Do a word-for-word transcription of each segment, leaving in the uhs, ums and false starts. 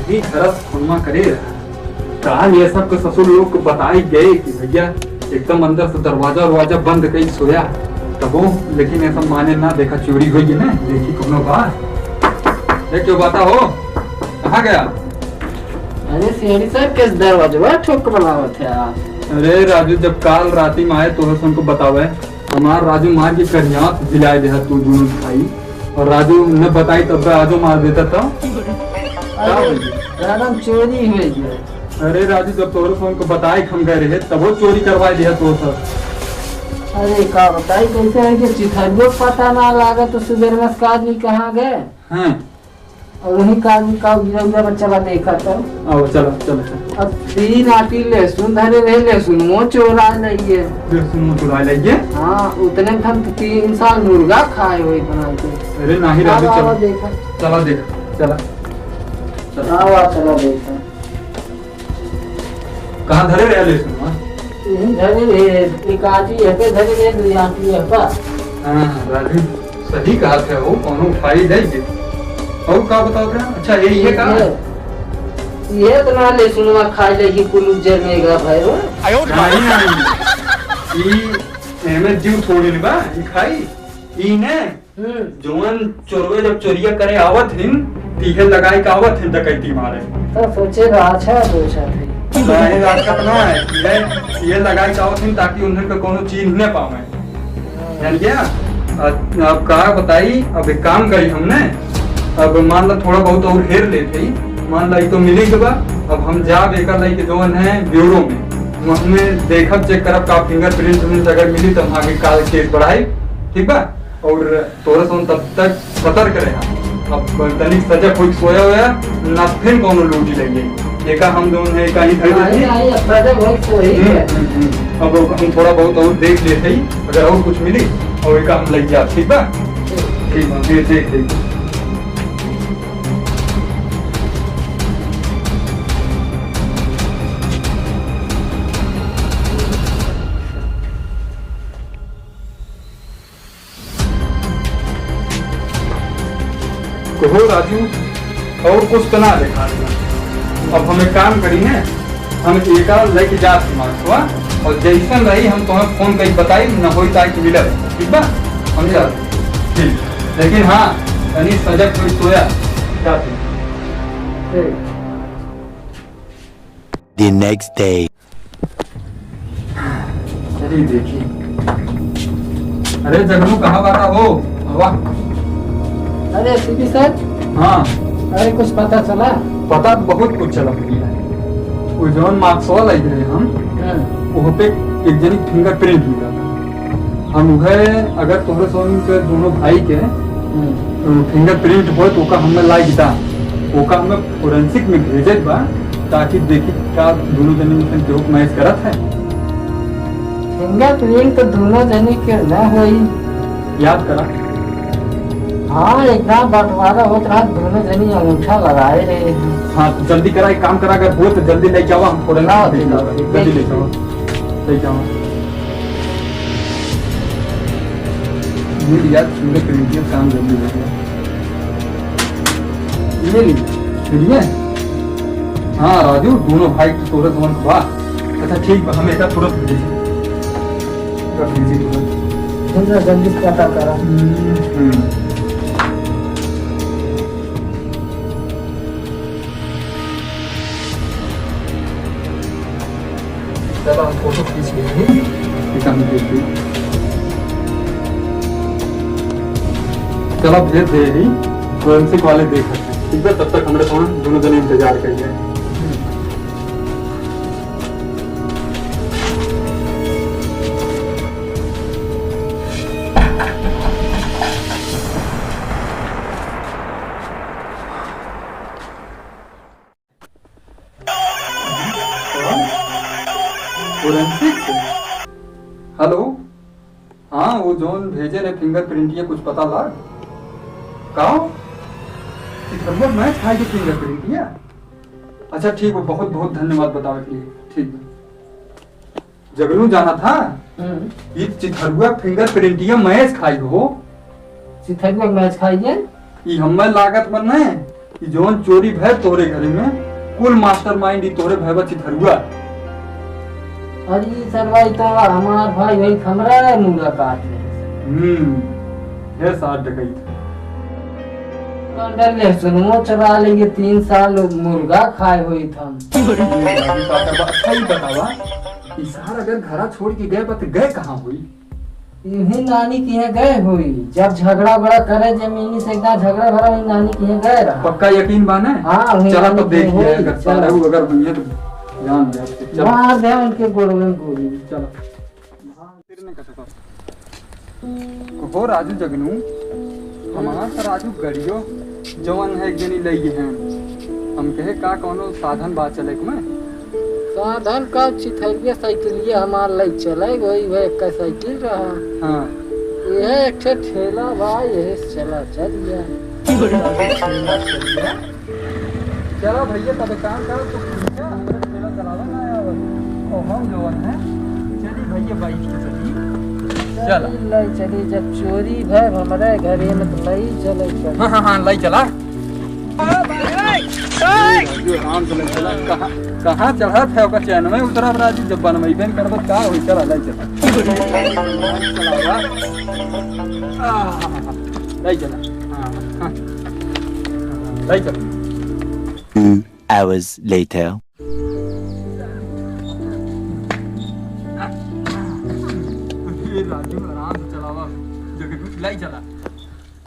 ही घरस फोनमा करे रहा। काल ये सब के ससुर लोग को बताई गए कि भैया एकदम अंदर से दरवाजा उरवाजा बंद कई सोया। तबो लेकिन ये सब माने ना, देखा चोरी होई ना, देखी कोनो बा। ए, क्यों बाता हो? कहाँ गया? अरे सेठ साहब, किस दरवाजवा ठोक बनावत है आप? अरे राजू, जब काल राती में आए तो हमको बतावे, हमार राजू मार के करिया बिलाए देहा तू दोनों भाई। और राजू न बताई तब तो आजो मार देता तो। अरे, राजू चोरी हुई है। अरे राजू, जब तोहरे फोन को बताए हम गए रहे, तब वो चोरी करवाए दिया तो सर। अरे का बताई, कैसे है कि चिथरियो पता ना लागा तो सुबह नमस्कार जी कहाँ गए? हाँ। और वही का भी का गिरा गिरा बच्चा बा देखा तो। आओ, चलो, चलो, चलो। अब तीन आटी लहसुन धरे रहे, लहसुन वो चोरा लइए। लहसुन वो चोरा लइए? हाँ, उतने में हम तीन साल मुर्गा खाए हुए बना के। अरे नहीं, राजू, आवा, चलो। आवा, देखा। चला, देखा, चला। चला। आवा, चला, देखा। कहाँ धरे रहे लहसुन, हाँ? यही धरे रहे, एक आटी यहाँ पे धरे रहे, दो आटी यहाँ पर। हाँ, राजू, सही कहा थे वो, कौनो उठाई ले जे। और का बताओ थे? अच्छा, ये, ये का? ये, ये तो ना लहसुनवा खाई ले, ये कुल उज्जर में गा भाई वो। नहीं, नहीं। ई एमे जीव थोड़े बा, ई खाई। ई ने, हम्म। जवन चोरवे जब चोरिया करे आवत हिन, तीहे लगाई के आवत हिन डकैती मारे। तो सोचे रहा, अच्छा सोचा थे। नहीं, रास्ता तो ना है। ये, ये लगाई के आवत हिन ताकि उन्हन के कोनो चीज न पावे। जान गया? अब, अब का बताई, अब एक काम करी हमने, अब मान ला थोड़ा बहुत और हेर लेते ही, मान ला ई तो मिली के बा, अब हम जाब एकर लइके जवन है ब्यूरो में, वहमें देखब, चेक करब का फिंगरप्रिंट उंगरिंट अगर मिली तो हम आगे काल केस बढ़ाई, ठीक बा? और तोरे सन तब तक सतर्क रहे। अब तनिक सजग होइके सोया होया, ना फिर कौनो लूटी लग जाई। एका हम जौन है, एका ही धर नहीं, देती। नहीं, अब सजग होइके सोई हम्म, है। हम्म, हम्म। अब हम थोड़ा बहुत और देख लेते ही, अगर और कुछ मिली, और एका हम लग जाब, ठीक बा? ठीक। ठीक बा, देख, देख, देख। कहो राजू, और कुछ तो ना देखा। अब हम एक काम करी ने, हम एका लेके जात ही मार्क्सवा, और जैसन रही हम तुम्हें फोन करके बताई, न होई ताई कि मिलब, ठीक बा? हम चल, ठीक। लेकिन हाँ, तनी सजग होई सोया, जात ही। ठीक। The next day. चलिए देखिए। अरे जगनू, कहाँ बाटा हो? वाह। अरे एसीपी सर। हाँ। अरे कुछ पता चला? पता बहुत कुछ चला भैया। वो जौन मार्क्सवा लाइक रहे हम, हाँ। वहाँ पे एक जनी फिंगरप्रिंट मिला। हम उहे अगर तोहरे सोन के दोनों भाई के, हम्म। अ, फिंगरप्रिंट होए तो ओका हमें लाइक दा, ओका हमें फोरेंसिक में भेजे के बा, ताकि देखी का दोनों जने में से केहू मैच करत है। फिंगरप्रिंट तो दोनों जने के ना होई। याद करा। हाँ, एक दांव बंटवारा होत रहा, दोनों जने अंगूठा लगाए रहे हैं। हाँ, तो जल्दी करा, एक काम करा, अगर हो तो जल्दी लेके आवा, हम फोरेंसिक हाँ, में भेज ठीक है, देंगे। जल्दी लेके आवा, लेके आवा। मिल यार, फिंगरप्रिंट के काम जल्दी हो गया। मिल, मिलिए। हाँ राजू, दोनों भाई तो तोरे समझ बा। अच्छा ठीक बा, हम एका तुरंत भेजी। एका भेजी तुरंत। जल्दी, जल्दी पता करा। हम्म। चलो, हम फोटो खींच लेंगे। ठीक है, हम भेज दें। चलो, भेज दे ही, फोरेंसिक वाले देख सकते हैं। ठीक है, तब तक हमरे फोन दोनों जने इंतजार करिए। फोरेंसिक से? हेलो, हाँ, वो जौन भेजे रहे फिंगरप्रिंट, ये कुछ पता लाग? का? चिथरुआ मैच खाए के फिंगरप्रिंट, ये? अच्छा, ठीक बा, बहुत बहुत धन्यवाद बतावे के लिए। ठीक बा। जगनू जाना था? हम्म। ये चिथरुआ फिंगरप्रिंटिया मैच खाई हो। चिथरुआ मैच खाई है? ई हमें लागत बा नहीं, ई जौन चोरी भय तोरे घरे में, कुल mastermind ई तोरे भय बा चिथरुआ। अरे ई सरवा, ई तो हमार भाई वही हमरा मुर्गा काट ले। हम्म, हे सार डकैत। अंडर लहसुनो चुरा लेंगे, तीन साल मुर्गा खाए होई थन। ये अभी का करबा? अच्छा ही बतावा, ई सार अगर घरा छोड़ के गए बा त गए कहाँ होई? इन्हीं नानी के यहाँ गए होई, जब झगड़ा उगड़ा करे जमीनी से, एकदम झगड़ा भरा हुई नानी के यहाँ गए रहा। पक्का यकीन बा ने? हाँ, वही चला नानी तो के देख होई, लिया, अगर चला। सारे वो अगर हुई है तो जान ले। चला। मार दे उनके गोड़वे में गोली। चला। हो राजू जगनू, हमार तो राजू गड़ियो जवन है एक जनी लई है। हम कहे का कौनो साधन बा चले के में? साधन का चिथरुआ साइकिलिया हमार लई चले, वही वह एक साइकिल रहा। हाँ। यह एक ठे ठेला बा, यही से चला चल गया। चला भैया, तब एक काम करो, तू पूछा, हमरे ठेला चलावे ना आवे। ओ हम जवन है, चली भैया, बैठ के चली। चला। चली, लई चली, जब चोरी भय हमरे घरे में तो लई चले, चली। हाँ, हाँ, हाँ, लई चला। राजू, आराम से लई चला। कहाँ, कहाँ चढ़त है ओकर चैन में उतरब राजू, जब बनवाई बेन करबत का होई, चला, लई चला। चला, आह, लई चला। हाँ, हाँ। लई चला। Two hours later. ए राजू, आराम से चलावा, जगह लई चला।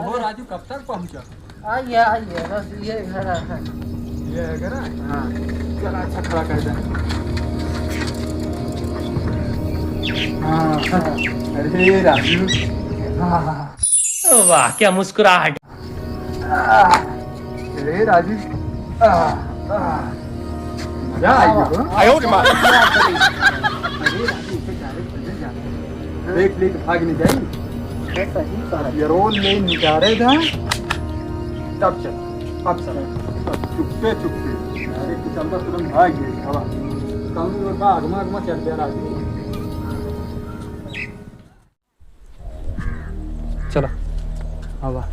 ओहो राजू, कब तक पहुँचा? आइए, आइए, बस ये घर है। ये है घर? हाँ। चला, अच्छा, खड़ा कर दे। हाँ, हाँ। अरे राजू। हाँ, हाँ। वाह, क्या मुस्कुराहट। अरे राजू, आह, आह। मजा आ गया। आयो रे माँ। अरे राजू, इसे direct चले जा। देख ले तो भाग नहीं जाई। ये सही कहा। ये रोल ले निकाले दा। तब चल, अब चल, अब चुप्पे चुप्पे। अरे तू चल बस, तुरंत भाग गई हवा। कम और का अगमा अगमा चल गया राजू। चला, आवा।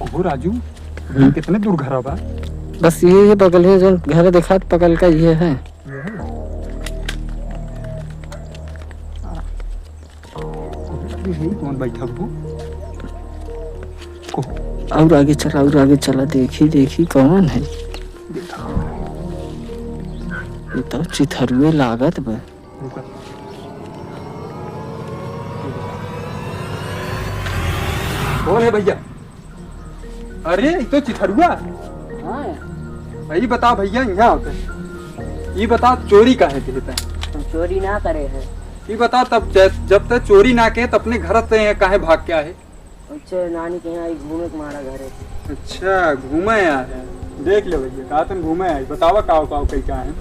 ओहो राजू, हम्म। कितने दूर घर बा? बस ये, ये बगल है, जो घर दिखात बगल का ये है। ये है? अरे, यही कौन बैठा हो? को- और आगे चला, और आगे चला, देखी, देखी कौन है? देखा। ये तो चिथरुए लागत बा। रुका। कौन है भैया? अरे, ये तो चिथरुआ। हाँ। सही बताओ भैया, यहाँ आते हैं। ये बताओ, चोरी काहे के होता है? हम चोरी ना करे हैं। ये बताओ, तब ज-, जब तक चोरी ना के, तब अपने घर से यहाँ काहे भाग के आए? अच्छा, नानी के यहाँ आई घूमे के मारा घरे। अच्छा, घूमे आए हैं। देख ले भैया, कहा तुम घूमे आए, बतावा काव काव कई का है?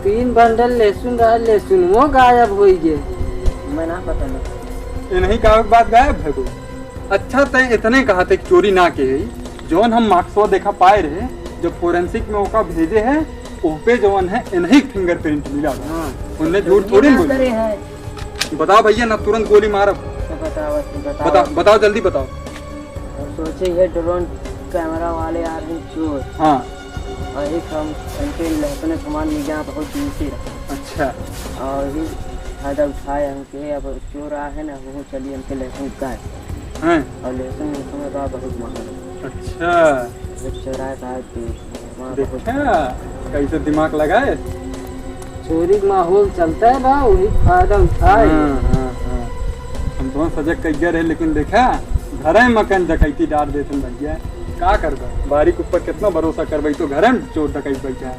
तीन बंडल लहसुन रहा, लहसुन वो गायब होई गे। मैं ना पता नहीं। ये नहीं काव के बाद गायब है कोई? अच्छा, तय इतने कहा थे कि चोरी ना के है, जौन हम मार्क्सवा देखा पाए रहे, जब forensic में ओका भेजे है, ओह पे जौन है, इन्हीं fingerprint मिला बा। हाँ। उनने झूठ थोड़ी ना बोली। करे हैं। बताओ भैया, ना तुरंत गोली मारब। तो बताओ, बताओ। बता-, बताओ, जल्दी बताओ। हम सोचे ये drone camera वाले आ रहे हैं चोर। हाँ। और एक हम, हमके लहसुन सामान मिल गया बहुत दूर से। अच्छा। और ये फायदा उठाए हमके, अब चोर आ है ना, वो चलिए हमके लहसुन गाय। हैं? और लहसुन, लहसुन का बहुत महंगा। अच्छा। वो चोराए का आज भी वहाँ बहुत देखा, कैसे दिमाग लगाए? चोरी के माहौल चलता है बा, वही फायदा उठाए। हाँ, हाँ, हाँ। हम तो सजग कइया रहे, लेकिन देखा, घरे में कन डकैती डाल देते हैं भैया। का करबा? बारी के ऊपर कितना भरोसा करबा, तो घरे में चोर डकैत बैठा है।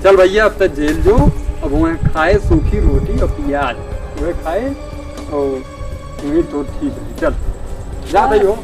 चल भैया, अब तक जेल जो, अब वहाँ खाए सूखी रोटी और प्याज, वह खाए और वही तो ठीक है। चल, जा भाई हो।